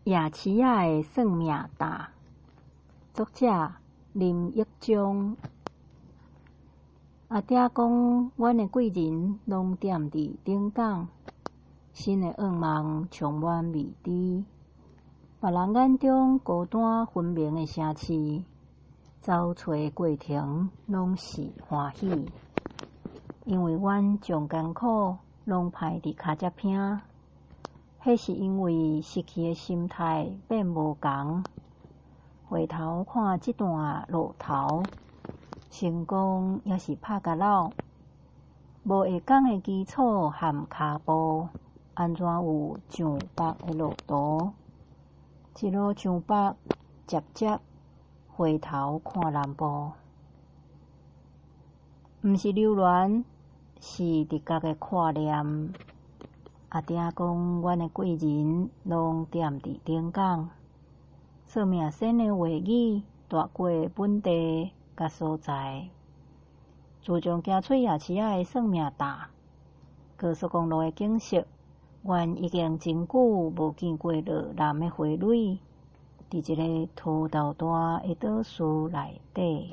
夜市仔的算命担，作者林益忠。阿嗲講，阮的貴人攏踮佇頂港，新的願望充滿未知。別人眼中孤單分明的城市，走揣的過程攏是歡喜，因為阮將艱苦攏排佇跤脊坪。彼是因為失去的心態變無仝，回頭看這段路途，成功抑是拍甲老，無會講的基礎和跤步，按怎有上北的路途？一路上北，捷捷回頭看南部，毋是留戀，是直覺的看念。阿嗲講，阮的貴人攏踮佇頂港，算命仙的話語，大過本地佮所在。自從行出夜市仔的算命擔，高速公路的景色，阮已經真久無見過落藍的花蕊，佇一个塗豆大的島嶼內底。